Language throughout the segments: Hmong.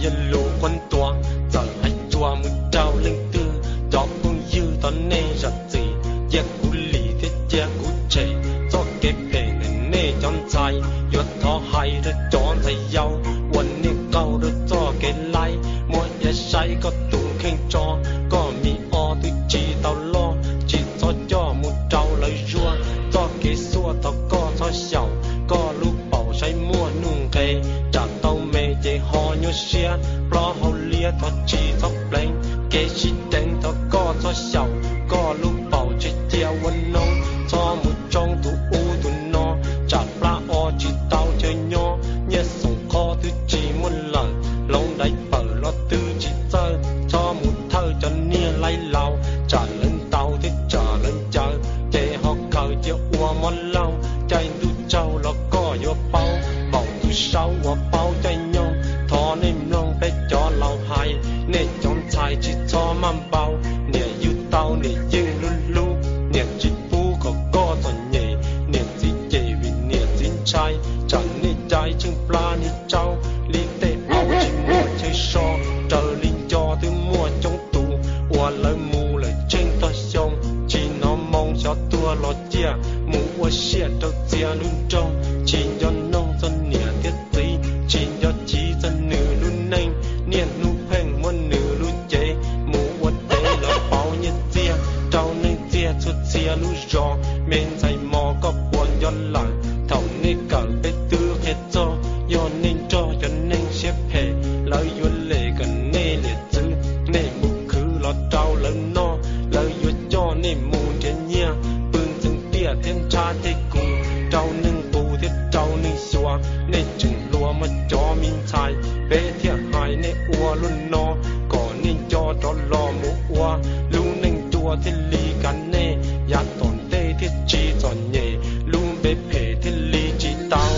Yog lus qhuab ntuas txawm hais tsuas mus rau leej twg, cov phooj ywg thov nej zam txim, cia kuv lim thiab cia kuv tshem txoj kev phem ntawm nej cov ntxhais. Yuav thov hais rau cov ntxhais yau uas nej qaug rau txoj kev laib, muab iab saib koj tus kheej tso, koj mi o twb tsis tau loj, tsis txhob coj mus rau lawv zuaj. Txoj kev xuaj thov koj txhob xyaum, koj lub paum saib muaj nuj nqes, tsam tau me ces ho nyuaj siab, plaub hau liab thov tsis txhob pleev, kev sib deev thov koj txhob xyaum, koj lub paum tseg cia ua noog, txhob mus tsoob tus ub tus no, tsam plab o tsis tau chaw nyob, nyiaj xoom qhov twb tsis muaj lawm, hloov daiv pawm los twb tsis txawj, txhob mus thawj cov niag laib laus, tsam lawv ntaus thiab tsam lawv ncaws, ces ho khaws cia ua mob laug, caij ntuj tsaug los koj yuav paub, npaum tus saub uas paub caij nyoog, thov nej mloog peb cov laus hais, nej cov ntxhais tsis txhob maj npau, niam yug tau niam yeej hlub hlub, niam tsis pub kom koj txom nyem, niam txiv cem vim niam txiv ntshai, tsam nej cai tsheej plab niag tsaub, li tej aub tsis muaj chaw so, raws li nco twb muaj coob tus, uas lawv mus lawm tsheej tog xyoo, tsis hnov moo xyov tuag los ciaj, mus ua siaj rau txia lub nroog, tsis nco noog txog niam thiab txiv, tsis nco chiv txog nws lub neej, niaj hnub pheej muab nws lub cev, mus ua dev los pauv nyiaj txiag, rau neeg txiag txhua txhia lub zos, me ntxhais mos koj puas nco lawm, thaum nej kawm peb twb qhia txog, yog nej nrog cov neeg siab phem, lawv yuav lem kom nej liam txwv, nej mus khwv los rau lawv noj, lawv yuav coj nej mus nrhiav nyiaj, pw ntxeev tiaj thiab nrhab tej kus, rau neeg qus thiab rau neeg xyuas, nej tseem hluas mas cov me ntxhais, peb thiaj hais nej ua luaj no, kom nej nco rov los mus ua, lub neej dua thiaj li kav nej, yav tom ntej thiaj tsis txom nyem, lub npe phem thiaj li tsis tau.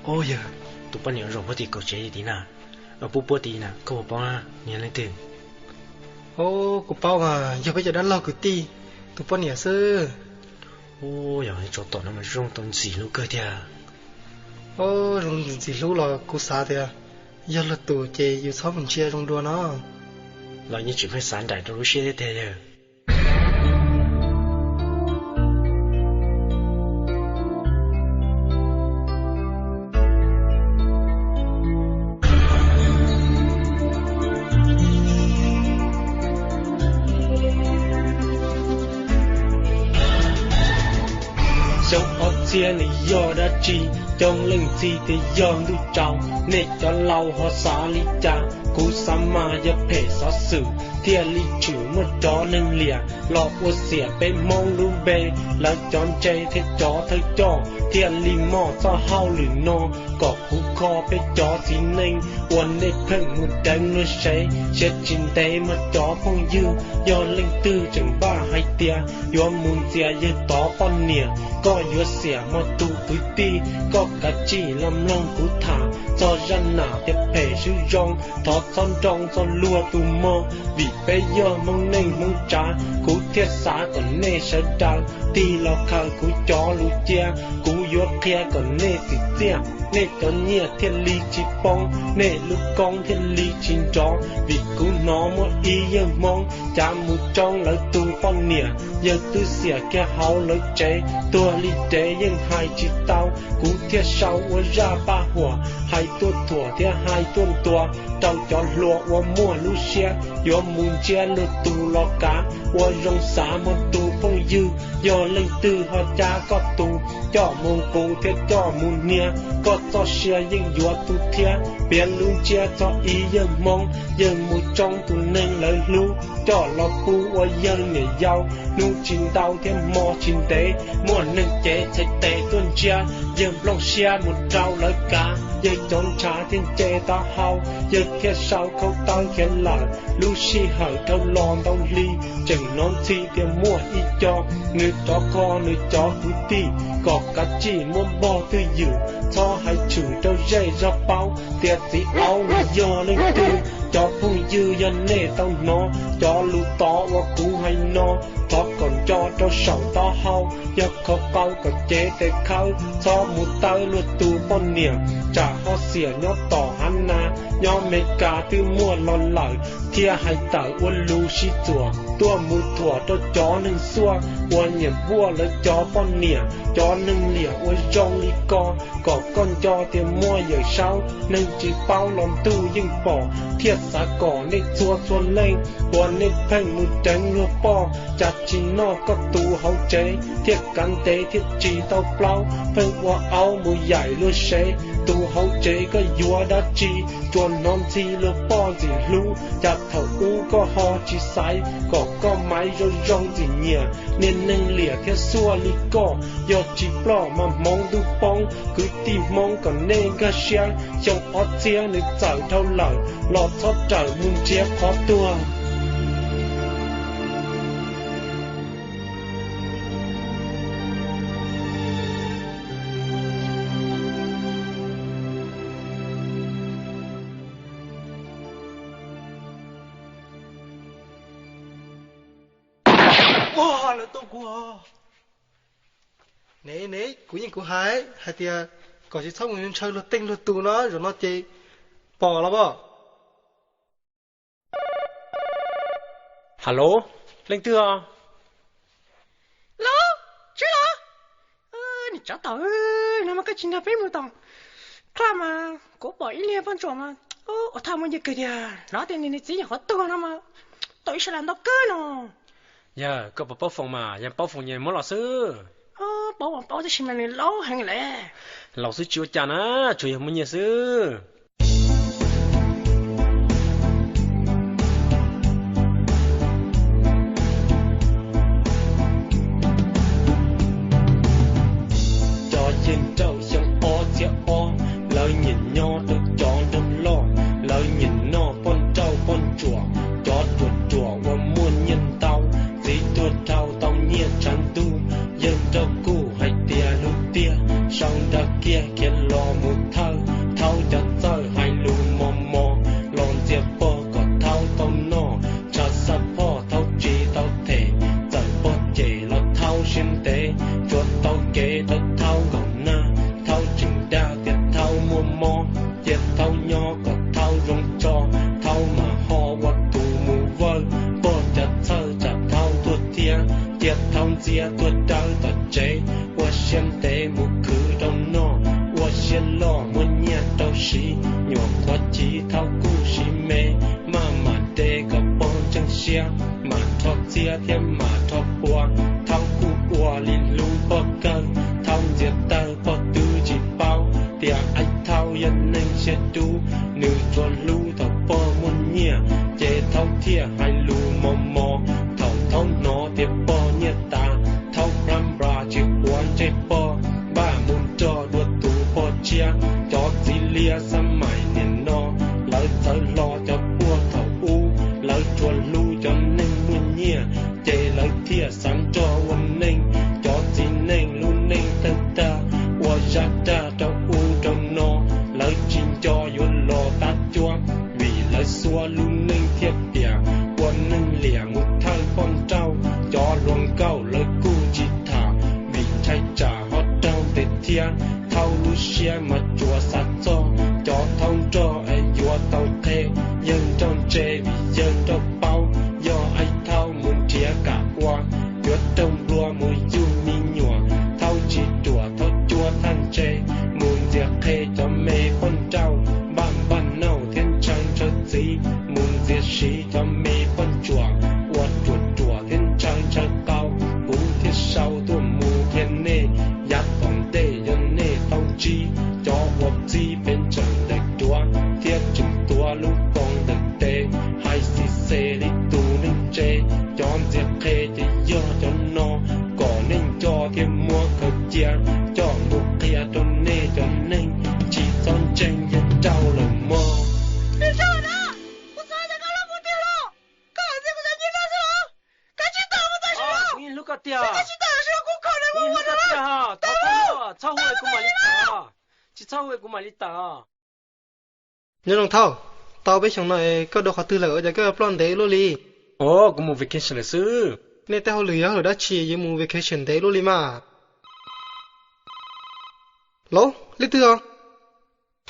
Ub yawg, tus poj niam zaum puag tim kaum tsev tim na, los puab puab tim na, koj puas paub na, nws yog leej twg? Ub, kuv paub mas, yog peb cov dab laug kwv tij tus poj niam xwb. Ub, yog tsov tom no mas zoo tau ntxim hlub kawg tiag. Ub, zoo ntxim hlub los kuv xav tias yog luag tus ces yus txhob mus ntsia zoo dua no. Los yeej tsis pheej xav nraim rau lub siab thiab tiag yawg. Xyoo ob txhiab nws yog dab tsi? Coob leej txhij tias yog ntuj tsaus. Nej cov laus ho xav li cas? Kuv xav mas yog phem xov xwm thiaj li tshwm muaj cov neeg liam los ua xiam peb Hmoob lub npe. Lawv cov ntse thiab cov thawj coj thiaj li moj txoj hauj lwm no kom puv kho peb cov txiv neej uas nej pheej mus deev luag sev. Siab tsis ntev mog cov phooj ywg, yog leej twg tseem npaj hais tias yuav mus ntxias yawg tod poj niam, koj yuav xiam hmo tus kwv tij, koj kav tsij los mloog kuv tham txog zaj nam thiab phem swb zoo. Thov txhob nroo txog luag tus mog, vim peb yog Hmoob neej Hmoob tsav, kuv thiaj xav kom nej sawv daws tig los khaws kuv cov lus cia. Kuv yuav qhia kom nej txim txiaj, nej cov nyiaj thiaj li tsis poob, nej lub koob thiaj li tsis nrov. Vim kuv hnov muaj ib yawg Hmoob cav mus tsoob lawv tus poj niam, yawg twb xiam kiag hauv lawv tsev, tuag li dev yeej hais tsis tau. Kuv thiaj sau ua zaj paj huam hais tuaj thuam thiab hais tuaj ntuas rau cov hluas uas muaj lub siab yuav mus ntsiab luag tus los kav. Ua zoo xav mog tus phooj ywg, yog leej twg ho cab koj tus coj mus nqus thiab coj mus hnia, koj txoj sia yeej yuav tu thiab. Piav lub ntsiab txog ib yawg Hmoob, yawg mus tsoo tus neeg lawv hlub, coj los pub ua yawg niam yau. Hnub tsis ntau thiab hmo tsis ntev, muaj neeg cev txhais tes tuaj ntsiab, yawg nplooj siab mus rau lawv kav, yawg cov ntshav thiaj nce taub hau, yawg thiaj sau khau taw khiav lawm. Lub sij hawm dhau los ntau hli, tseem hnov ntxhi tias muaj ib co, nws rov qho nws cov kwv tij, kom kav tsij muab npog twj ywm, txhob hais tshwm rau zej zog paub tias txiv aub nws yog leej twg. Cov phooj ywg, yog nej tau hnov cov lus tod uas kuv hais no, thov kom nco rau saum taub hau, yog khov qau kom cev tes khawb, txhob mus tawb luag tus poj niam, tsam ho xiam nyob tom hav nas. Nyob Mes Kas twb muaj los lawm, thiaj hais tawm ua lus sib txuam tuaj mus thuam rau cov neeg xuaj uas nyiam npuaj lawv cov poj niam, cov neeg liam ua zoo li ko. Kom koj nco tias muaj Yawm Saub, neeg tsis paub los ntuj yeej pom, thiaj xav kom nej txhua txhua leej uas nej pheej mus deev luag poj, cas tsis noj koj tus hauv tsev, thiaj kav ntev thiaj tsis tau plaub, pheej ua aub mus yaim luag sev. Tus hauv tsev koj yuav dab tsi, tsuas hnov ntxhi luag poj ntxim hlub, cas thaum ub koj ho tsis xaiv, kom koj maiv zoo zoo ntxim nyiam. Niag neeg liam thiab xuaj li koj, yog tsis ploj mas hmoov ntuj poob. Kwv tij Hmoob, kom nej nkag siab, xyoo ob txhiab nws txawm dhau lawm, los txhob rawm mus nrhiav qhov tuag. Ua, lawv tua kuv os. Ne ne, kuv yeej kuv hais hais tias kom tsis txhob mus ntshaw luag teej luag tus no, zaum no ces pom los as. Hello, leej twg os? Los, Tswb los? Niag tsov tom, no mas koj tsis nrog peb mus tom club mas kuv pom ib niag poj ntsuam mas ua thaj muaj nyiaj kawg tiag, hnov tias nws txiv nyuam qhuav tuag no mas tau ib sab las ntau kawg no. Yog koj puas paub Foom mas, yog paub Foom ces muab los xwb. Paub mas paub tab sis mas nws laus heev lawm. Laus xwb tsis ua cas na, tsuas yog muaj nyiaj xwb. Cov yawg nrauj xyoo ob txhiab ob, lawv nyiam nyob rau cov nroog loj, lawv nyiam noj poj nrauj poj ntsuam, cov ruam ruam uas muaj nyiaj ntau, txiv tuag dhau tau nyiaj tshav ntuj. Yawg nrauj kuj hais tias hlub tiag, sau nra kiag khiav los mus thawj, thaub cov txawj hais lus mos mos, los ntxias pog kom thaub tau noj, tshav xa phoj thaub tsis tau them, txawm pog cem los thaub siab ntev, tsuas tau kev rau thaub nkaum nag, thaub tseem dag tias thaub muaj mob, cia thaub nyob kom thaub zoo tso, thaub mam ho ua tus mus vawj, pog cas txhawj tsam thaub tuag thiab, cia thaub ntxias tuag dawb tom tsev, ua siab ntev mus khwv rau noj, ua siab loj muaj nyiaj rau siv, nyuam qhuav chiv thaub kuj siv me, maj mam de kom pog ntseeg siab, mam rho txiab thiab mam rho pua, thaub kuj ua li hlub pog kawg, thaub ntxias tawg pog twb tsis paub, tias aib thaub yog neeg siab dub, nws tsuas hlub thaum pog muaj nyiaj, ces thaub thiaj hais lus mos mos, thaum thaub hnov tias pog nyiaj tas, thaub plab nplas tsis quav ntsej pog, npaj mus nrog dua tus pog tshiab, cov txiv liab xab maim niam no, lawv txawv hlo cov puag thaum ub, lawv tsuas hlub cov neeg muaj nyiaj, ces lawv thiaj xav nrog ua neej, cov txiv neej lub neej tawg tag, ua zaj dag rau ub rau no, lawv tsis nco yuav los tab cuab, vim lawv xuab lub neej thiaj piam, ua neeg liam mus thawj poj nrauj, cov hluas nkauj lawv kuj tsis tham, vim ntshai tsam ho raug ntes thiab, thaub lub siab mas tsuas xav txog, cov thaub nrog es yuav tau qhe, yawg nrauj ntse vim yawg nrauj paub, yog aib thaub mus nrhiav kam ua, yuav raug nplua mus yug me nyuam, thaub tsis ruam thaub cuab thaj ntse, mus ntxias qhe cov me poj nrauj, npaj npaj nauj thiab ntshaw ntshaw txiv, mus ntxias siv cov me poj ntsuam, ua ruam ruam thiab ntshaw ntshaw qau, kuv thiaj sau tuaj mus qhia nej, yav tom ntej yog nej tau ntsib, cov uas Khaws cia coj mus qhia rau nej cov neeg tsis txhob ntseeg yawg rau lawm mog. Kuv yeej hlub koj tiag, kuv yeej hlub koj tiag, txhob hu kuv mam li tawm, tsis txhob hu kuv mam li tawm. Nyob zoo Thauj, tau peb xyoos no koj dua qhov twg lawm ua cas koj ploj ntev luaj li? Os, kuv mus vacation lawm xwb. Nej tej hauj lwm yog hauj lwm dab tsi yuav mus vacation ntev luaj li mas? Lauj, leej twg os?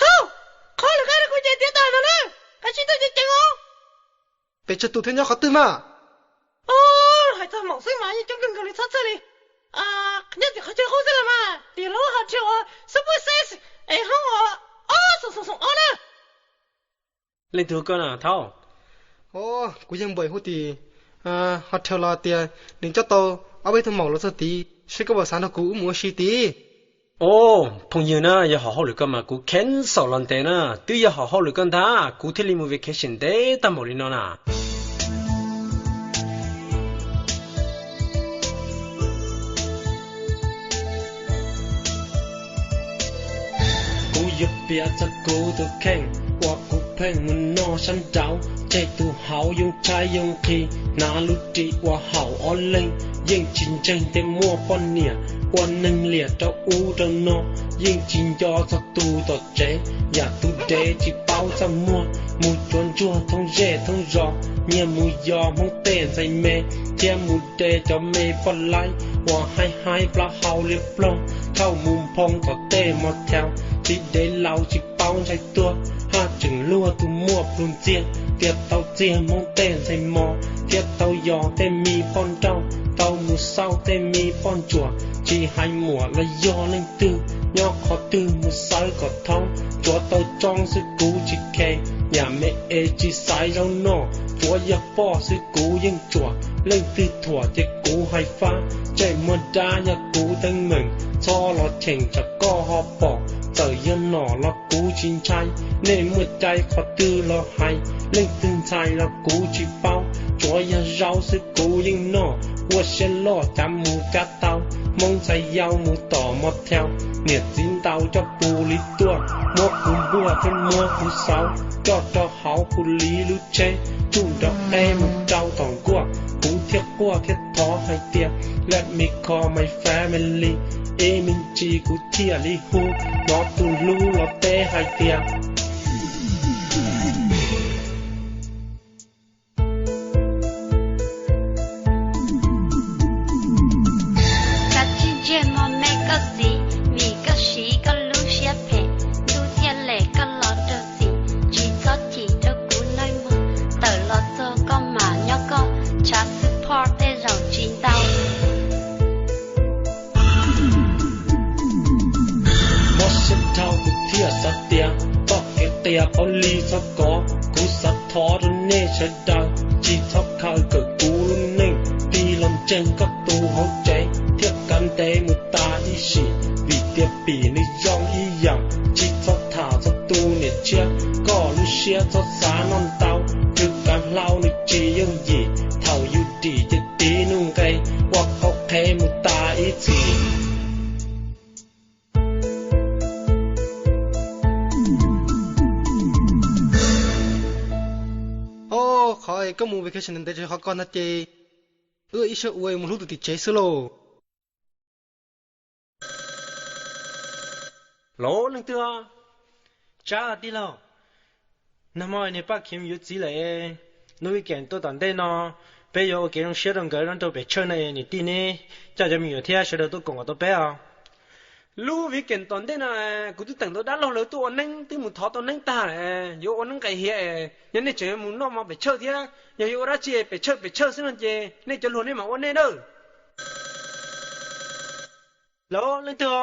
Thauj, qhov lwm kab kuv ces tiav tas no na, koj tsis tau ceev ceev os. Pes tsawg tus thiab nyob qhov twg mas? Hais txog maum xwb mas yeej coob kawg nkaus li txhob txhawj li. Nyob tim qhov chaw qub xwb los mas, tim lub hotel uas Super Six es hoob uas ob xoom xoom xoom ob na. Leej twg hu koj na Thauj? Kuv yog npawm hu tim hotel los tias nws coj tau ob peb tug maum los txog tid, seb koj puas xav nrog kuv wb mus ua si tid. Os, phooj ywg na, yog hom hauj lwm koj mas kuv cancel los ntev na, twb yog hom hauj lwm koj ntag kuv thiaj li mus vacation ntev tag npaum li no na. Kuv yuav piav txog kuv tus kheej uas kuv pheej mus noj sab nraud, tseg tus hauv yoo tshaib yoo nqhis, hnav lub ris ua haum ob leeg, yeej tsis ntseeg tias muaj poj niam, ua neeg liam rau ub rau no, yeej tsis nco txog tus tom tsev, yam tus dev tsis paub txaj muag, mus cuav ntsuag thoob zej thoob zos, nyiag mus yos Hmoob tej ntxhais me, thiab mus de cov me poj laib uas haib haib plaub hau liab ploog, thauj mus nphoo tom tej motel, txiv dev laus tsis paub ntshai tuag, haj tseem luag tus muaj plhu ntxiag, tias tau txiag Hmoob tej ntxhais mos, thiab tau yos tej me poj nrauj, tau mus xauj tej me poj ntsuam, tsis hais muam los yog leej twg, nyob qhov twg mus xawb kom thoob, tsuav tau tsoob xwb kuv tsis khe, yam me es tsis xaiv zaub noj, tsuav yog poj xwb kuv yeej tsuam, leej twg thuam ces kuv hais fab, ntsej muag dab yog kuv teeb meem, txhob los cheem tsam koj ho pom, txawm yog nom los kuv tsis ntshai, nej muaj cai qhov twg los hais, leej twg ntxhais los kuv tsis paub, tsuav yog zaub xwb kuv yeej noj, ua siab loj cav mus cav tau, Hmoob ntxhais yau mus tom motel, niam txiv ntau coj pus li tuaj, muab kuv npuaj thiab muab kuv xauv, coj rau hauv kuv li lub tsheb, tsuj nrov qeb mus rau tom nkuaj, kuv thiaj quaj thiaj thov hais tias, let me call my family, ib me ntsis kuv thiaj li hu, hnov tus hlub los teb hais tias, koj tsis ntsiag mog me koj txiv, vim koj siv koj lub siab phem, ntuj thiaj lem koj los raug txim, tsis txhob chim rau kuv nawb mog, tawm los txog koj mam nyob koj, tshav xwb phoj tej zaum tsis ntau. Mob siab dhau kuv thiaj xav tias, txoj kev qias paub li txhob kov, kuv xav thov rau nej sawv daws, tsis txhob khaws kawm kuv lub neej, tig los ntseeg koj tus hauv tsev, thiaj kav ntev mus tas ib sim, vim tias pim nws zoo ib yam, tsis txhob tham txog tus niam tshiab, koj lub siab txhob xav noj ntau, rwg kav hlau nws tsis yooj yim, thaum yus dim ces tiv nuj nqes, ua qhov qhev mus tas ib txhis. Os, qhov koj mus vacation ntev ntev tsis qhov koj ntag ces wb ib sab ua mus hlub tus tim tsev xwb lauj. Lauj, leej twg? Tsab tij laug, nag hmo niag Paj Khiv yuav txiv lawm, hnub weekend tuaj tom ntej no peb yuav ua kev zoo siab rau nkawd nyob rau pem church no, niam tij neb coj cov me nyuam thiab sawv daws tuaj koom kom tau peb os. Lub weekend tom ntej no kuv twb teem tau dab laug lawv tuaj ua neeb, twb mus thov tau neeb tag lawm, yuav ua neeb nqis hiav, yog nej tseem yuav mus noj mov pem church thiab, yog yuav ua dab tsi pem church pem church xwb no ces nej cov hluas nej mam ua nej nawb. Lauj, leej twg?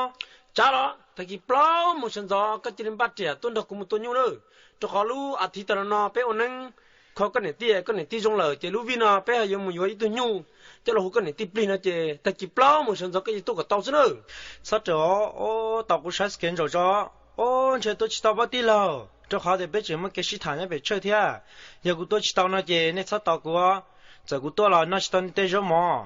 Tsab los, tag kis plaub moos sawv ntxov koj cia li npaj riam tuaj nrog kuv mus tua nyuj nawb, rau qhov lub as thiv tas los no peb ua neeb kho koj niam tij, koj niam tij zoo lawm ces lub vij no peb ho yuav mus yuav ib tug nyuj coj los hu koj niam tij plig no ces tag kis plaub moos sawv ntxov koj cia li tuaj kom tau xwb nawb. Txhob rawm, tos kuv saib schedule tso. Os, ntshe tuaj tsis tau pab tij laug, rau qhov tias peb tseem muaj kev sib tham nyob pem church thiab. Yog kuv tuaj tsis tau no ces nej txhob tos kuv, txawm kuv tuaj los noj tsis tau nej tej zaub mov.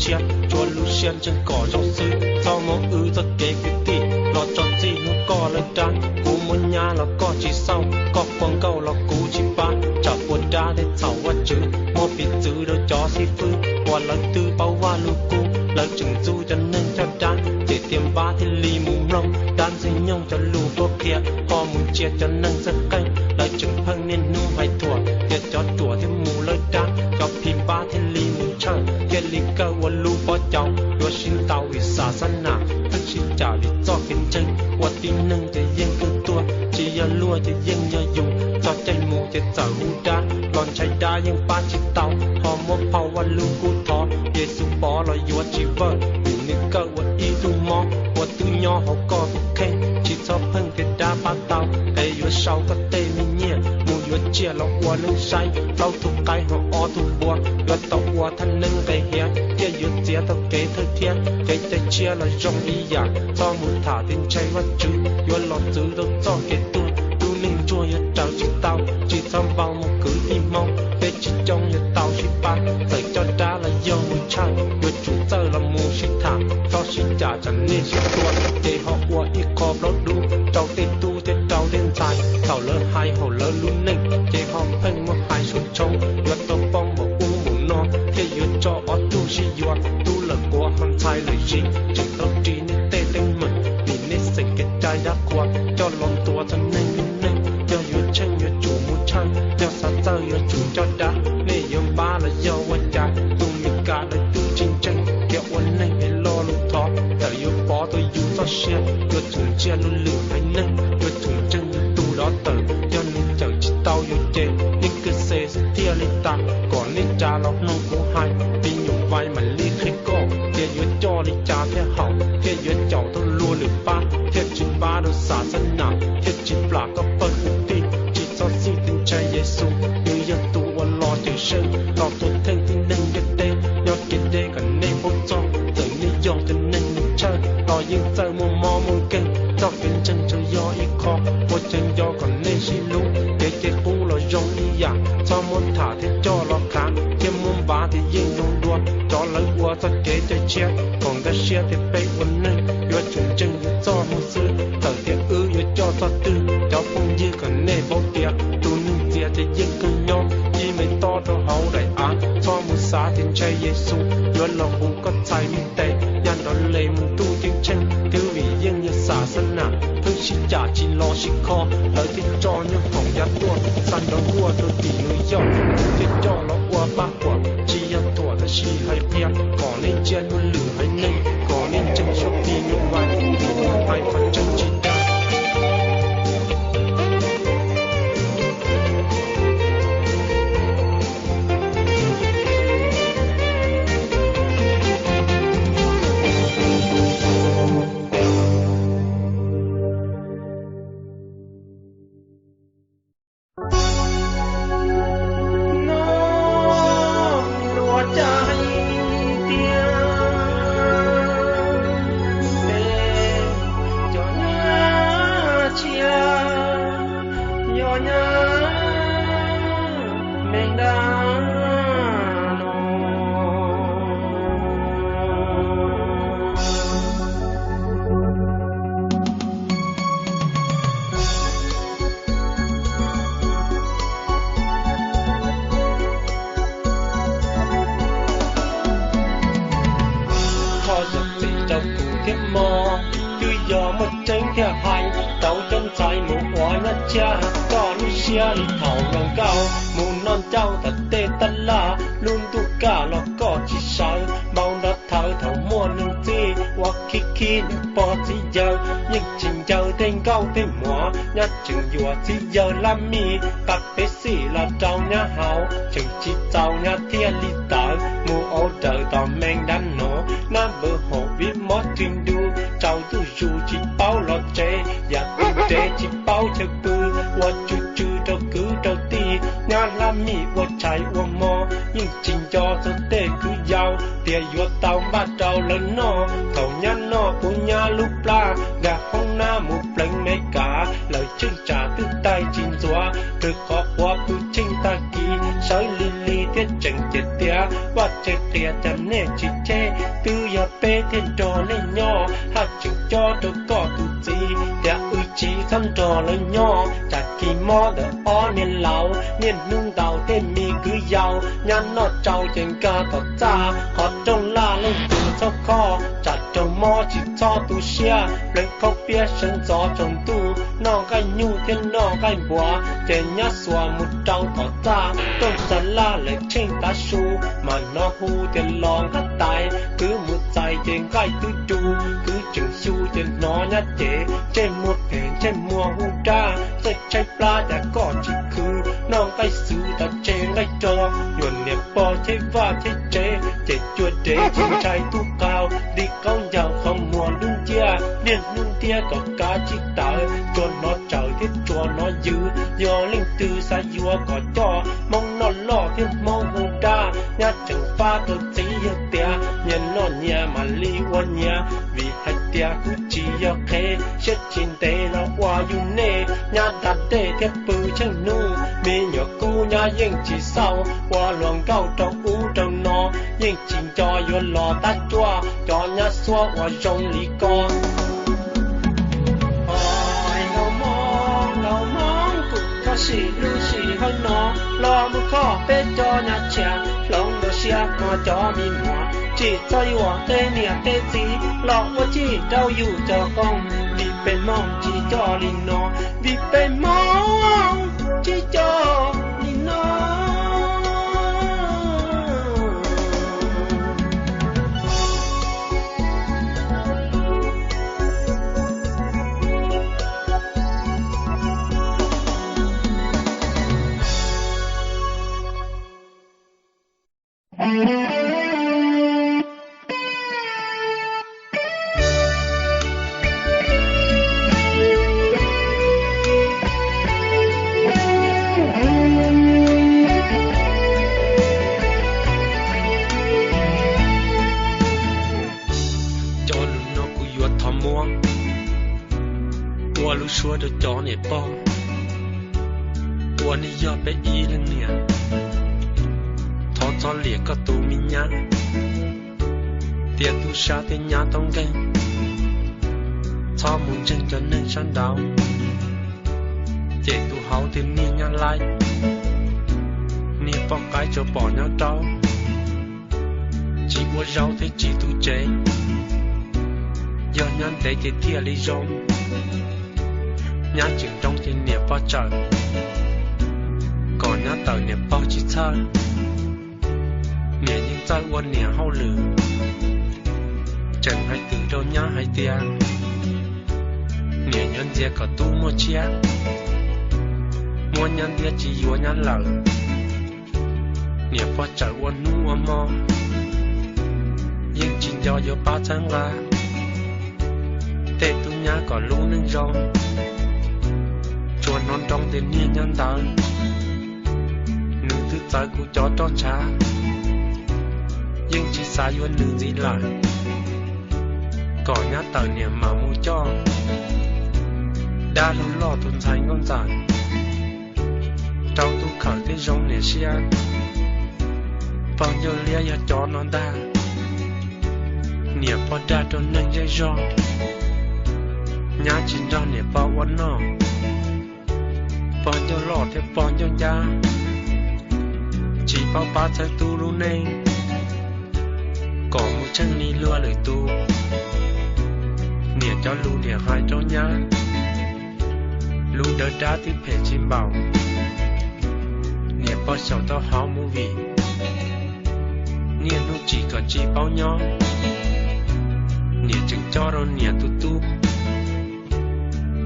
siab, tsuav lub siab ntseeg kom zoo xwb. Txhob muab wb txoj kev kwv tij los tso txij hnub koj lawv dab. Kuv muaj nyab los koj tsis xauj, koj quaj nkauj los kuv tsis pab. Tsam puas dab thiaj txhaum Vajtswv, muab piv txwv rau cov xib fwb uas lawv twb paub Vaj Lug Kub. Lawv tseem ntxub cov neeg coj dab, ces tias npab thiaj li mus mloog. Dab ntxwg nyoog cov lus tuaj qhia, ho mus ntsia cov neeg txawj qeej. Lawv tseem pheej niaj hnub hais thuam, tias cov ruam thiaj mus lawv dab, cov phim npab thiaj li mus tshawj, thiaj li kawg ua lub pob caus. Yuav sib ntaus vim xav xab nam, pheej sib cam vim txoj kev ntseeg. Ua tib neeg ces yeej kawg tuag, tsis yog luag ces yeej yog yus. Txog caij mus ces txawm hu dab, los ntshai dab yeej pab tsis tau. Ho muab phau Vaj Lug Kub thov, Yexus pov los yuav tsis vawj, vim nws kawg ua ib tug mob uas twb nyob hauv koj tus kheej. Tsis txhob pheej tias dab pab tau, qev yuav sau koj tej me nyiaj mus yuav tsiaj los ua neeb saib. Plaub tug qaib ho ob tug npua, yuav tau ua thaj neeb nqe hiav, thiaj yuav txiav tau kev thawj thiab. Kev cai tshiab los zoo ib yam, txhob mus tham tias ntshai Vajtswv, yuav los txwv rau txoj kev tuag. Lub neej ntsuag yuav raws tsis tau, tsis txhob npau mus kwv tij Hmoob, peb tsis coob yuav tau sib pab. Txawm coj dab los yog mus tshawj, yuav tsum txawj los mus sib tham. Txhob sib cam tsam nej sib tua, ces ho ua ib qho plaub dub rau tej tub thiab rau tej ntxhais. Thaum lawv hais hauv lawv lub neej, ces ho pheej muaj hais suav tshoob, yuav tau poob npaum ub npaum no, thiaj yuav tso ob tug sib yuav. Tub lawm quav ho ntxhais lawm zis, tseem tau ris nej tej teeb meem, vim nej xeem kev cai dab qhuas coj los ntuas txog neeg lub neej. Yog yuav tsheej yuav tsum mus tshawj, yog xav txawj yuav tsum coj dab. Nej yuav npab los yog ua cas, tus Mes Kas lawv twb tsis ntseeg, khiav ua neeg es lo lus thov. Txawm yuav pov tau yus txoj sia, yuav tsum ntsia lub lwm haiv neeg, yuav tsum ntseeg yus tus dov tawm. Yog nws cawm tsis tau yus ces yeej kawg xes xwb thiaj li tas. Kom nej ras los mloog kuv hais, tus nyuam vais mam li qhia koj tias yuav coj li cas thiaj haum, thiaj yuav caum tau luag lwm pab, thiaj tsis npab rau xav xab nam, thiaj tsis plam koj pawg kwv tij. Tsis txhob xij tias ntshai Yexus, nws yog tus uas los cawm seej los tua theej tib neeg ntiaj teb. Nyob kev deb kom nej paub txog, txawm nej yog cov neeg mus tshawj los yeej txawj muaj mob muaj nkeeg. Txoj kev ntseeg tsuas yog ib qho, ua cas nco kom nej sib hlub. Kev cai qub los zoo ib yam, txhob muab tham thiab coj los khav, thiaj muab npav tias yeej zoo dua. Cov lawv ua txoj kev cai tshiab, kom nkag siab tias peb ua neeg yuav tsum ntseeg yus txoj hmoo xwb. Txawm tias wb yuav coj txoj twg, cov phooj ywg kom nej paub tias tus neeg txias ces yeej kawg nyob ib me tob rau hauv daim av. Txhob mus xav tias ntshai Yexus yuav los hu koj txhais me tes, ya nrov les mus ntuj ceeb tsheej. Twb vim yeej yog xav xab nam, pheej sib cam tsis los sib kho, lawv thiaj tso nyuag khoom yav tuaj xa nrov nkuaj rau tim New York, thiaj coj los ua pab huam. Tsis yog thuam tab sis hais qhia, kom nej ntsia luag lwm haiv neeg, kom nej ntseeg suab plig nyuj vais, vim nyuj vais qhov tseeb tsis dag. No luag cai tiag, peb cov nyab tshiab yog nyab me nrab no. Ho zam txim rau kuv thiab mog, twb yog muaj tseeb thiaj hais, rau cov ntxhais mus ua nyab tshiab, koj lub siab li thaum hluas nkauj, mus noj ncauj tom tej tab laj, lub ntuj kaj los koj tsis sawv, npau nrov thawv thaum muaj neeg txib, ua khib khib niam pog txiv yawg, yeej tsis ncaws tej nkauj tej muam, nyab tseem yuam txiv yawg lab mij, qab peb xij los rau nyab haus, tseem tsis txaus nyab thiaj li tawm, mus ua raws tom me nrab no, nab npawg haum vib mob twg ntu, tsaus ntuj zus tsis paub los tsev, yam twg dev tsis paub chaw pw, ua tsw tsw rau kwv rau tij, nyab lab mij ua tshais ua hmo, yeej tsis nco txog tej kwv yau, tias yuav tau npaj rau lawv noj, thaum nyab noj puv nyab lub plab, nkag hoob nab mus pleev Mes Kas, lawv tsheej tsam twb taig tsis ntxuav, rau qhov quav pw tsheej tag kis, sawv lig lig thiab tseem cem tias, Vaj Tseem qhia cas nej tsis cheb, twb yog peb thiaj nrog nej nyob, haj tseem cob rau koj tus txiv tias wb tsis txhob nrog lawv nyob. Tsam kis mob ntawm ob niag laus, niaj hnub ntaus tej me kwv yau, nyab noj tsau ces nkag tom txaj, qhov rooj laj leej twg txhob khob, tsam raug mob tsis txhob tu siab, pleev khaub piab sawv ntxov tsaus ntuj, noj nqaij nyuj thiab noj nqaij npuas, ces nyab xuas mus rau tom txaj, rooj txag laj lawm tsheej tav su, mas hnov hu tias los nqa tais, kwv mus txais ces nqaij twb cu, kwv tseem xyu ces hnov nyab cev, ntsej muag phem ntsej muag hu dab, txawj tshaib plab cas koj tsis khwv, noj nqaij xwb tas tseg nqaij rog, yuav niam pog cheb vaj cheb tsev, ces cuag dev tsis ntshai tub qaug, nti qaub ncaug qhov muag dub nciab, niaj hnub ntiab kom kav tsis tawm, tsuas hnov tsawm thiab tsuas hnov yws, yog leej twg xav yuav kom coj, Hmoob noj loj thiab Hmoob hu dab, nyab tseem fab rau txiv yawg tias, nyias noj nyias mam li ua nyias, vim hais tias kuv tsis yog qhev, siab tsis ntev los ua yus nej, nyab da dej thiab pw tsheej hnub, me nyuam kub nyab yeej tsis xauj, ua luag nkauj rau ub rau no, yeej tsis nco yuav los tab cuaj, cov nyab xuab ua zoo li ko. Oj, laus Hmoob, laus Hmoob, kuv koj sim lub sij hawm no los mus kho peb cov nyab tshiab, hloov dua siab no cov me muam, tsis txhob yuam tej niam tej txiv los ua txij rau yus cov qoob, vim peb Hmoob tsis coj li no, vim peb Hmoob tsis coj li no. Cov lus no kuv yuav thov muab ua lub suab rau cov niam pog uas nej yog peb ib leeg niam. Thov txhob liam koj tus me nyab, tias tub sab thiab nyab tau nkeeg. Txhob mus ntseeg cov neeg sab nraud, ces tus hauv thiaj niaj nyab laib, niag poj qaib tsuas pom nyab raub. Tsis ua zaub thiab tsis tu tsev, yog nyab ntev ces thiaj li zoo. Nyab tseem nroo ces niam pog tsawm, kom nyab tawm niam pog tsis txhawj. Niam yeej txawj ua niam hauj lwm, tseem hais twm rau nyab hais tias, niam yuav ntxias kom tub muaj tshiab, muab nyab ntiab tsis yuav nyab lawm. Niam pog tsawm ua hnub ua hmo, yeej tsis nco yuav pab txhawb nqa, tej tub nyab kom lub neej zoo. Tsuas hnov nroo tias niag nyab ntawd, nws twb txawv kuv cov roj ntshav, yeej tsis xav yuav nws ntxiv lawm. Kom nyab tawm niam mam mus coj, dab lug loj tus ntxhais nkauj ntxawm, rau tub khawm thiaj zoo niam siab. Pog ncauj liab yog cov no ntag, niam pog dag rau neeg zej zog. Nyab tsis nrog niam pog ua noj, pog ncauj loj thiab pog ncauj ncab, tsis paub pab txhawb tub lub neej, kom mus tsheej li luag lwm tus. Niam cov lus niam hais rau nyab, lus dawb dab twb phem tsis npaum. Niam pog xyaum tau hauv movie, niaj hnub tsim kom tsis paub nyob. Niam tseem coj rau niam tus tub,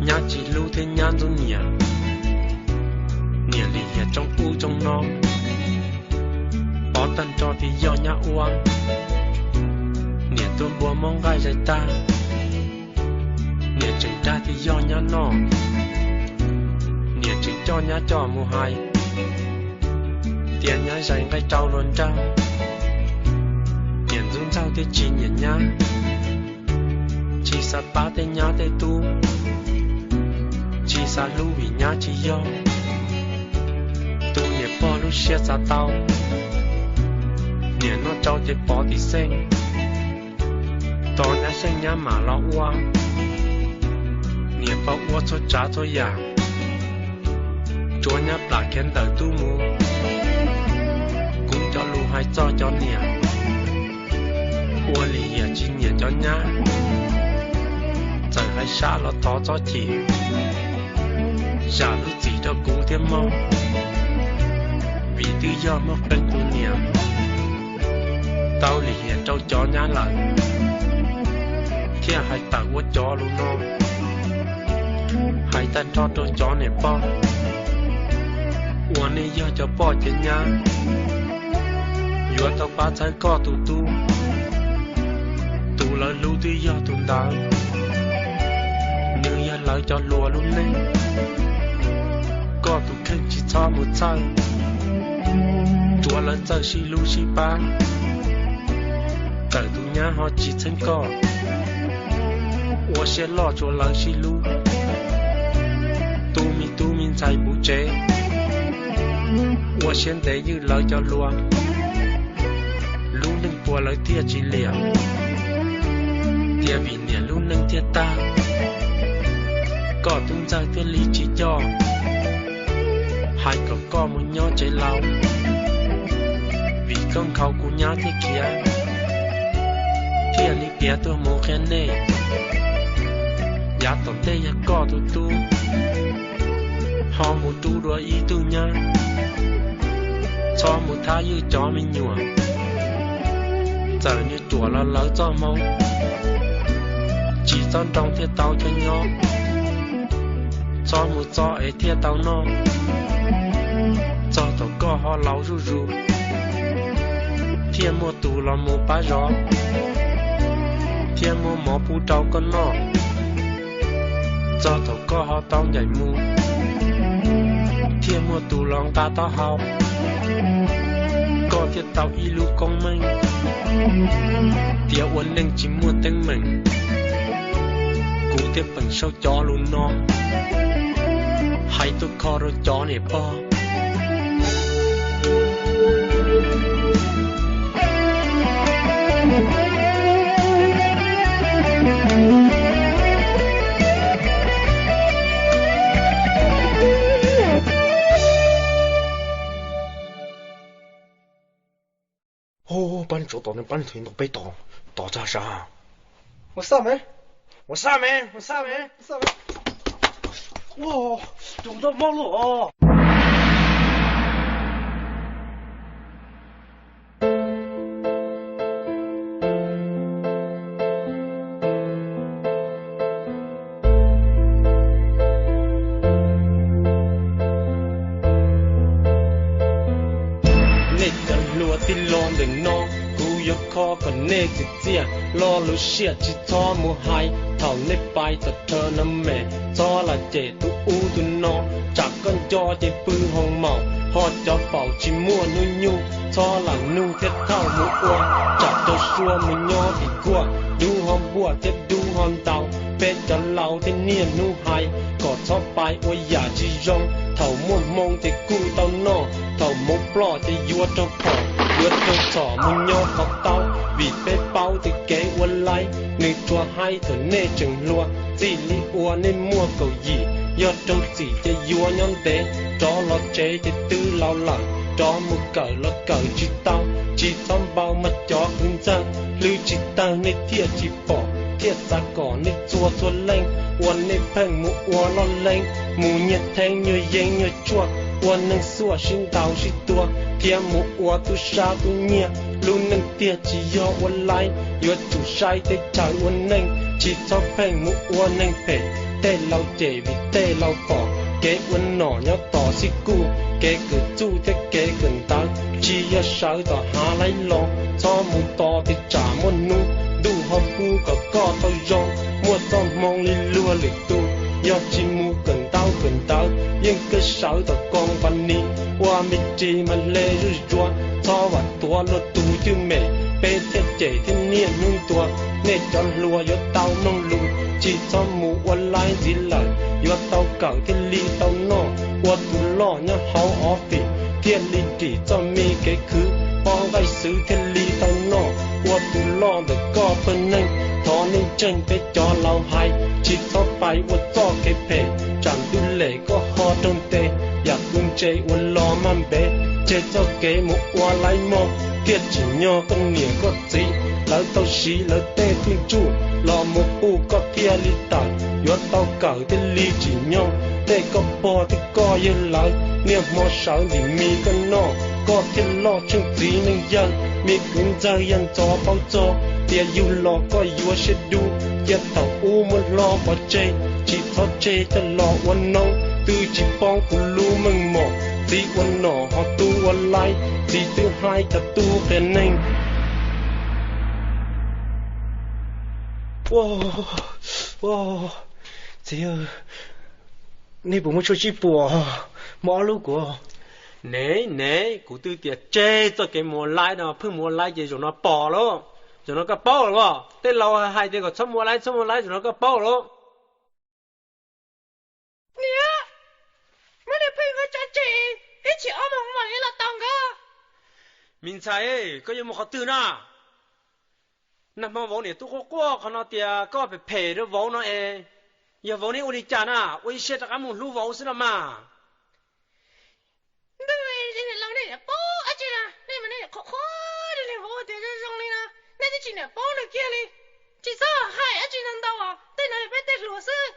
nyab tsis hlub thiab nyab ntxub niam. Niam lim hiam tsoo ub tsoo no, pov tag nrho tias yog nyab ua. Niam tua npua muab nqaij zais tag, niam tseem dag tias yog nyab noj. Niam tseem coj nyab coj mus hais tias nyab zais nqaij rau luag nrag. Niam ntxub ntxaug thiab tsis nyiam nyab, tsis xav pab tej nyab tej tub, tsis xav hlub vim nyab tsis yog tus niam pog lub siab xav tau. Niam noj tsau ces pov tim xeej, tos nyab xeej nyab mam los ua. Niam pab ua txhua tsav txhua yam, tsuav nyab plam khiav ntawm tub mus. Kuv cov lus hais txog cov niam, ua lim hiam tsis nyiam cov nyab, txawm hais sab los thov txhob chim. Zam lub txim rau kuv thiab mog, vim twb yog muaj qee tus niam tau lim hiam rau cov nyab lawm, thiaj hais tawm ua cov lus no. Hais tag nrho rau cov niam pog uas nej yog cov poj cov nyab, yuav tau pab txhawb koj tus tub. Tus lawv hlub twb yog tus ntawd, nws yog lawv cov hluas lub neej. Koj tus kheej tsis txhob mus txhawj, tsuav lawv txawj sib hlub sib pab. Txawm tus nyab ho tsis txheeb koj, ua siab loj tsuav lawv sib hlub. Tu me tub me ntxhais puv tsev, ua siab ntev ywj lawv cov hluas. Lub neej puas lawv thiaj tsis liam, tias vim niam lub neej thiaj tag. Koj tub ntxawg thiaj li tsis coj, hais kom koj mus nyob tsev laus, vim koj nkhaus kuv nyab thiaj khiav, thiaj li khiav tuaj mus qhia nej. Yav tom ntej yog koj tus tub, ho mus rub dua ib tug nyab, txhob mus thab ywj cov me nyuam. Txawm nws ruam los lawv txoj hmoo, tsis txhob nroo thiaj tau chaw nyob, txhob mus txo es thiaj tau noj. Txog thaum koj ho laus zuj zus, thiaj muaj tus los mus pab zov, thiaj muaj mov pub rau koj noj. Txog thaum koj ho tau ncaim mus, thiaj muaj tus los nqa taub hau, koj thiaj tau ib lub koob meej. Tias ua neej tsis muaj teeb meem, kuv thiaj peem sau cov lus no hais tuaj kho rau cov niam pog. Pab tsuav tom ne, pab nthuav ntaus peb tom, tom tag sav. Ua xaj me, ua xaj me, ua xaj me, ua xaj me. Ua, tus tau mob lawm os. Nej cov hluas tij laug ntawm no, kuv yuav kho kom nej txiv txiaj, lo lus siab tsis txhob mus hais. Thaum nej pais tom rhav no mes, txhob lam cem tus ub tus no, tsam koj nco ces pw hoo maum, ho cov paum tsis muaj hnub nyoog, txhob lam nug thiab thauj mus ua, tsam rau sua mus nyob vim kuaj, dub ho npuaj thiab dub ho ntau. Peb cov laus thiab niaj hnub hais kom txhob pais ua yam tsis zoo, thaum muaj hmoo ces kuj tau noj, thaum hmoov ploj ces yuav raug phom, yuav raug txhom mus nyob qhov taub, vim peb paub tias kev ua laib nws tsuas haib thaum nej tseem hluas. Txij li uas nej muaj kaum yim, yog raug txim ces yuav nyob ntev, rov los tsev ces twb laus lawm, rov mus kawm los kawm tsis tau, tsis txhob npau mas cov kwv ntxawg, hlwb tsis tawg nej thiaj tsis pom, thiaj xav kom nej txhua txhua leej ua nej pheej mus ua loj leeb, mus nyiag theeb nyuag yeeb nyuag tshuaj, ua neeg xuaj sib ntaus sib tua, thiab mus ua tub sab tub nyiag. Lub neej tiag tsis yog ua laib, yuav tsum saib teb chaws ua neej, tsis txhob pheej mus ua neeg phem. Tej laus cem vim tej laus pom, kev ua nom nyob tom xib kuj, kev kawm txuj thiab kev kawm ntawv, tsis yog sawv tom hav laib los, txhob mus tos tias tsam muaj hnub, ntuj ho pub kom koj tau zoo, muaj txoj hmoo li luag lwm tus, yog tsis mus kawm ntaub kawm ntawv, yeej kawg sawv tom koo pas nis, ua me ris mas hle zuj zus, txhob vam tuav luag tus cwj mem, peb thiaj cem thiab niaj hnub ntuas, nej cov hluas yuav tau mloog lus, tsis txhob mus ua laib ntxiv lawm, yuav tau kawm thiaj li tau noj, ua tus loj nyob hauv office, thiaj li dim txoj me kev khwv, Poj nqaij xwb thiaj li tau noj, ua tus loj ntawm koj pawg neeg. Thov neej tseeg peb cov laus hais, tsis txhob pais ua txoj kev phem. Tsam ntuj lem koj ho raug ntes, yam kuv ntse ua los maj npev. Tseg txoj kev mus ua laib mog, thiaj tsim nyog koj niam koj txiv. Lawv tau siv lawv tej txuj ntsuj los mus pub koj thiaj li tawm. Yuav tau kawm thiaj li tsim nyog, tej koj pog thiab koj yawg lawv niaj hmo sawv ntim mis koj noj, koj thiaj loj tsheej txiv neej yawg. Me kwv ntxawg yog ntxov paub txog, tias yug los koj yuav siab dub. Cia thaum ub muab hlo pov tseg, tsis txhob tseg coj los ua noob. Twb tsis paub kuv lub meej mom, txiv ua nom ho tub ua laib, txiv twb haib cov tub qias neeg. Txiv, nej puas muaj tshuaj sib puas? Muaj ob lub kuv. Nev nev, kuv twb tias tseg txoj kev mus ua laib no, pheej mus ua laib ces zaum no pom lauj. Zaum no koj paub lawm as, tej laus hais tias kom txhob mus ua laib, txhob mus ua laib, zaum no koj paub lauj. Niam, muab niag pheej ua tso tseg, ib tsam ob moos mam li los tos nkawd. Me ntxhais, koj yuav mus qhov twg na? Nag hmo vauv niam tub quaj quaj qhov no tias koj phem phem rau vauv no es, yog vauv neb ua li cas na, ua ib siab rov qab mus hlub vauv xwb los mas. Ntuj, niam laus nej niam paub dab tsi na, nej mas nej niam qhuas qhuas li niag vauv tias zoo zoo li no, nej twb tsis niam paub nws kiag li. Tsis txhob hais dab tsi ntau ntau os, tej no yog peb tej hluas xwb.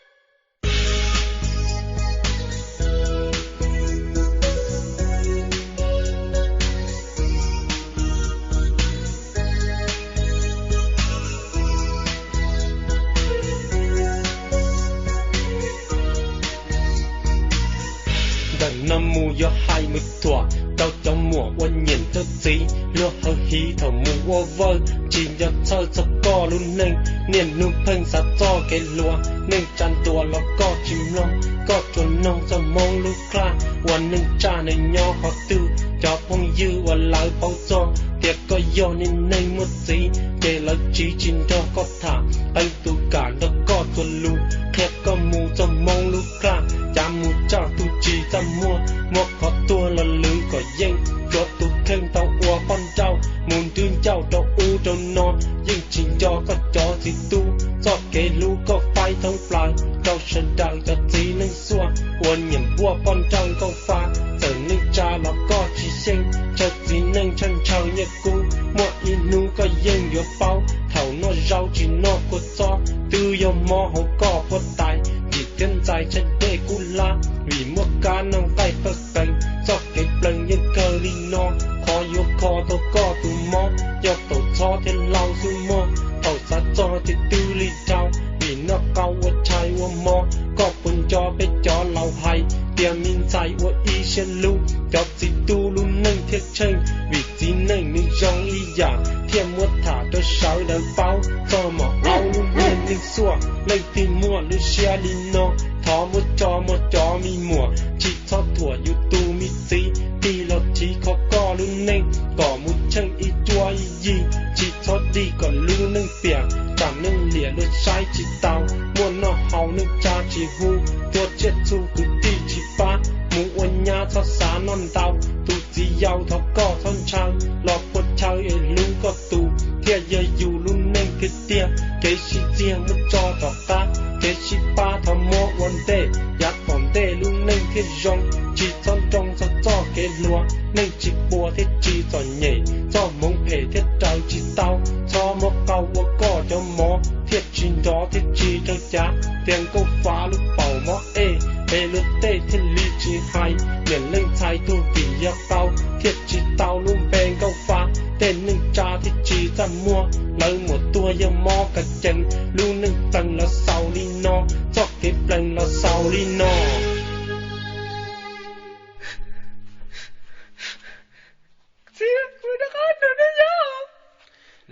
Ntawm no mus yuav hais mus thuam rau cov muam uas nyiam rau txiv, luag hawv hiv thaum mus ua vawj, tsis nco txhawj txog koj lub neej. Niaj hnub pheej xav txoj kev hluas, neej tsa ntuas los koj tsis mloog, koj tsuas noog txog Hmoob lub kla, uas neej tsa nws nyob qhov twg. Cov phooj ywg uas lawv paub txog tias koj yog niag neeg muaj txiv, ces lawv tsiv tsis nrog koj tham, qee tus kam nrog koj txuas lus, qhia koj mus txog Hmoob lub kla, cav mus tsaj tu tsis txaj muag, muab qhov tuag los lwv kom yeej, tsuav tus kheej tau ua poj nrauj, mus nrwb ncauj rau ub rau no, yeej tsis nco koj cov txiv tub, txoj kev hlub koj faib thoob plaws rau sawv daws cov txiv neej xuaj, uas nyiam npuaj poj nrauj nkauj fa, txawm neej tsa los koj tsis xyeej, ntshaw txiv neej ntshaw ntshaw nyiaj kub, muaj ib hnub koj yeej yuav paub, thaum noj zaub tsis noj kua txob, twb yog mob hauv koj puab tais, yim thiab ntxais tshaib dej kub hlab, vim muaj kab noj nqaij txoj qees, txoj kev plees yeej kawg li no, qhov yuav kho tau koj tus mob, yog tau txhob thiab hlau xwb mog, thaum xav txog ces twb li dhau, vim noj qau ua tshais ua hmo, koj puas nco peb cov laus hais, tias me ntxhais ua ib siab hlub, cov txiv tub lub neej thiaj tsheej, vim txiv neej nws zoo ib yam, thiaj muab tham rau sawv daws paub, txog mom aub lub niag neej xuaj, leej twg muaj lub siab li no, thov muab tso mog cov me muam, tsis txhob thuam yus tus me txiv, tig los chiv kho koj lub neej, kom mus tsheej ib cuab ib yig, tsis txhob dig kom lub neej piam, tsam neeg liam luag saib tsis taus, muaj noj haus neej tsa tsis hu, tua tsiaj txhu kwv tij tsis pab, mus ua nyab txhob xav noj ntau, tus txiv yau thov koj txhob ntshaw, los pua chaw es hlub koj tus, thiaj yog yus lub neej tiag tiag, kev sib txiag muab tso tom qab, kev sib pab thov muab ua ntej, yav tom ntej lub neej thiaj zoo, tsis txhob nroo txog txoj kev hluas, neej tsis puas thiaj tsis txom nyem, txoj hmoov phem thiaj raws tsis tau, txhob muab qau ua koj cov mov, thiaj tsis nrov thiaj tsis raug cav, tias nkauj fa lub paus mob ej, es luag tej thiaj li tsis hais, niam leej ntxhais tuag vim yog qau, thiaj tsis tau lub npe nkauj fa, tej neej tsa thiaj tsis txaj muag, lawv muam tuag yog mob kav cees, lub neej txees los xaus li no, txoj kev plees los xaus li no.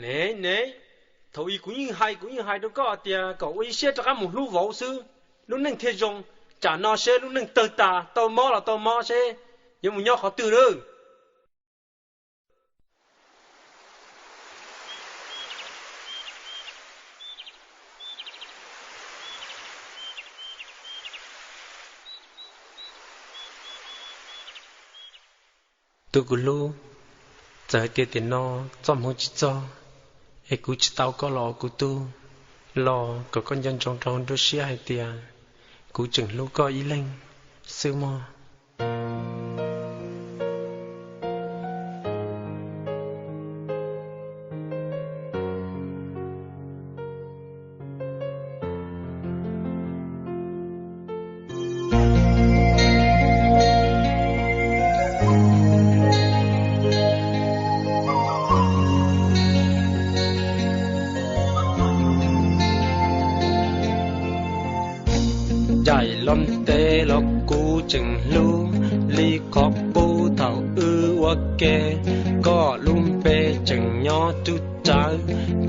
Nev nev, thaum ub kuv yeej hais, kuv yeej hais rau koj tias kom ua ib siab rov qab mus hlub vauv xwb, lub neej thiaj zoo, tsam no seb lub neej tawg tas, tau mob los tau mob seb yuav mus nyob qhov twg lawm. Tus kuv hlub, Txawm hais tias tiam no txoj hmoov tsis txog, es kuv tsis tau koj los ua kuv tug, los kom koj nco ntsoov rau nruab siab hais tias kuv tseem hlub koj ib leeg xwb mog. Ncaim los ntev los kuv tseem hlub li qhov qub thaum wb ua ke. Koj lub npe tseem nyob rub rawv,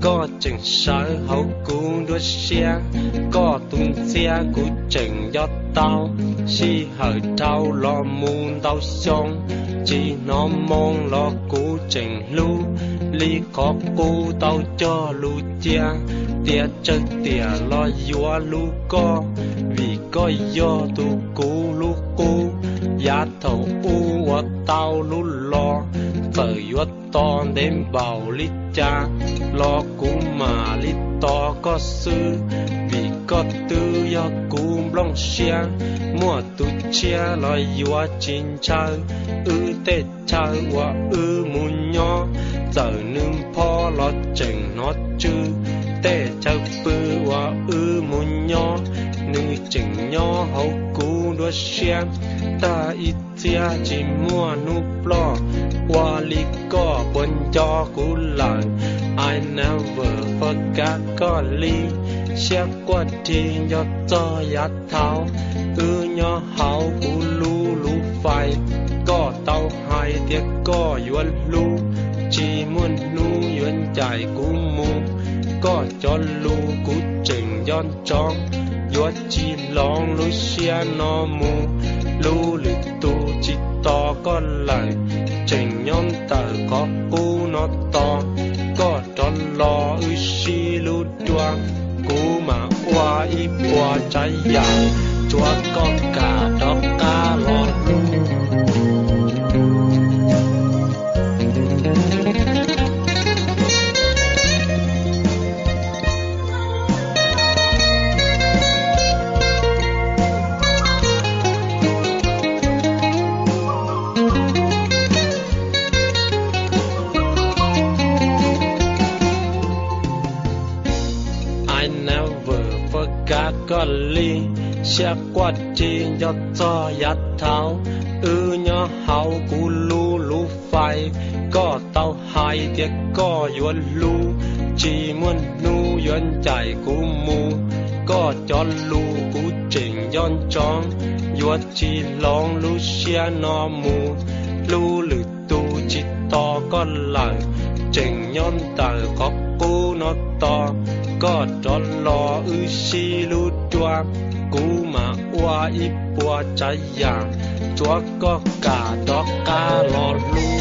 koj tseem sawv hauv kuv nruab siab. Koj tus ntxhiab kuv tseem nco tau, sij hawm dhau los mus ntau xyoo, tsis hnov moo los kuv tseem hlub li qhov qub tau cog lus cia, tias tsawg tiam los yuav hlub koj, vim koj yog tus kuv hlub qub. Yav thaum ub ua tau hlub los, txawm yuav tos ntev npaum li cas los kuv mam li tos koj xwb, vim koj twb yog kuv nplooj siab. Muaj tus tshiab los yuav tsis ntshaw wb tej chaw uas wb mus nyob, txawm nws npho los tseem hnov tsw. Tej chaw pw uas wb mus nyob, nws tseem nyob hauv kuv nruab siab. Tag ib txhiab tsis muaj hnub ploj, ua li koj puas nco kuv lawm? I never forget koj li, siab quaj dhi nco txog yav thaud. Wb nyob hauv kuv lub lub fais, koj tau hais tias koj yuav hlub, tsis muaj hnub yuav ncaim kuv mus. Koj cov lus kuv tseem nco ntsoov, yuav tsis hloov lub siab no mus. Hlub lwm tus tsis tos koj lawm, tseem nyob ntawm qhov qub no tos. Koj rov los wb sib hlub dua, kuv mam ua ib puas tsav yam, tsuav koj kam rov qab los hlub. I never forget koj li, siab quaj dhi nco txog yav thaud. Wb nyob hauv kuv lub lub fais, koj tau hais tias koj yuav hlub, tsis muaj hnub yuav ncaim kuv mus. Koj cov lus kuv tseem nco ntsoov, yuav tsis hloov lub siab no mus. Hlub lwm tus tsis tos koj lawm, tseem nyob ntawm qhov qub no tos. Koj rov los wb sib hlub dua, kuv mam ua ib puas tsav yam, tsuav koj kam rov qab los hlub.